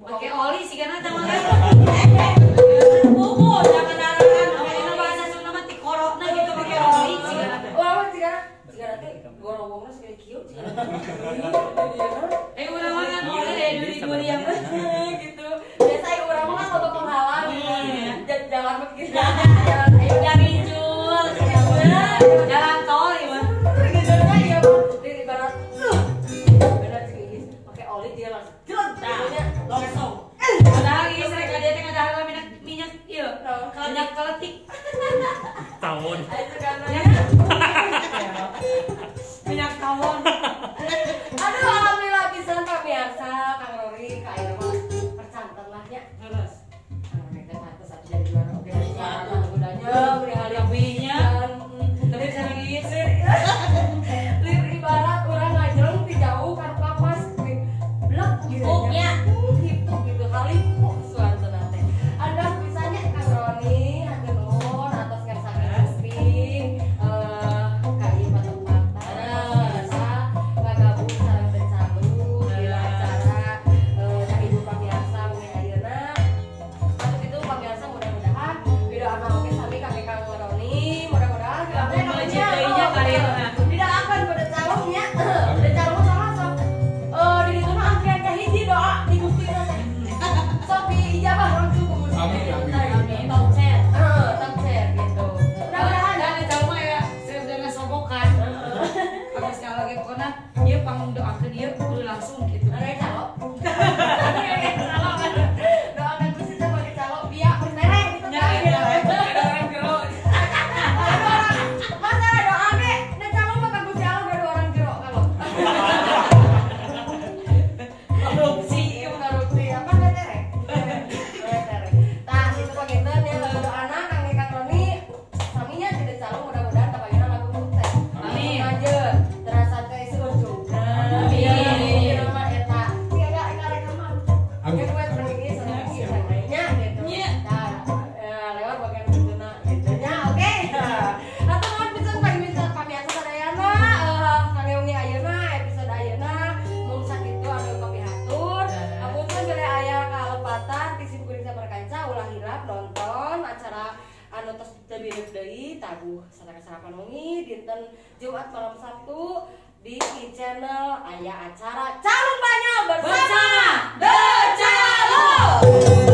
Pakai oli sih karena sama kan. Buku jangan arahan, ayeuna bahasa Sunda mah tikorokna gitu pakai oli sigana teh. Wah, sigana. Sigana teh gorowongna segede kieu sigana. Eh urang mah kan oli deh duri-duri yang gitu. Biasa urang mah kan loba penghalang gitu. Jalan begitu. Jalan ayo jaricul, jalan tol ieu mah. Gitu kan ieu mah di ibarat bener sih pakai oli dia langsung jelek gitunya langsung. Padahal ieu rek dia teh ngadahar minyak minyak ieu. Minyak keletik. Tawon. Minyak tawon. Aduh alhamdulillah pisan pamirsa Kang Rori ka ieu mah percanten lah nya. Terus. Kang Rori teh pantes atuh jadi juara oge. Gunanya beri hal lebihnya. Tapi bisa nangis. Lir ibarat urang ngajreng ti jauh kan kapas blek gitu nya. Gitu gitu halipu suantena teh. Anda pisannya Kang Roni hatur nuhun atas ngersakeun syuting ka ieu patempatan biasa ngagabung sareng teh calu di acara Ibu pamirsa wengi ayeuna. Atuh kitu pamirsa mudah-mudahan video anu oge sami kangge Kang Roni mudah-mudahan tidak akan pada calonnya. Pada calon sama sok di ditu mah antrian ka hiji doa di Gustina teh. Sok diijabah langsung ku Gusti. Amin. Top share. Top share gitu. Mudah-mudahan da calon mah ya sebenarnya sobokan. Habis nyala ge pokona ieu pangdoakeun ieu kudu langsung gitu. Ada calo. Doakan Gusti teh pakai calo biak tereh gitu kan. Ada orang jero. Masalah doa ge, da calo mah ka Gusti Allah gak ada orang jero kalau. Korupsi, korupsi apa teh tereh? Tereh. Tah kitu panginten ya doana kangge Kang Roni saminya tidak calo mudah-mudahan tapayuna lagu sukses. Amin. Lanjut, terasa teh seujungna. Amin. Mah eta. Siga rekaman. Amin. Gue pergi sareng nya gitu. Nya. Tah, lewat bagian kituna gitu nya. Oke. Hatur nuhun pisan pamirsa sadayana kangge wengi ayeuna episode ayeuna mung sakitu anu kapihatur. Hapunten bilih aya kalepatan ti sim kuring saperkanca ulah hilap nonton acara anu tos teu bireup deui tabuh satengah sarapan wengi dinten Jumat malam Sabtu di channel aya acara Calung Banyol bersama The Calung.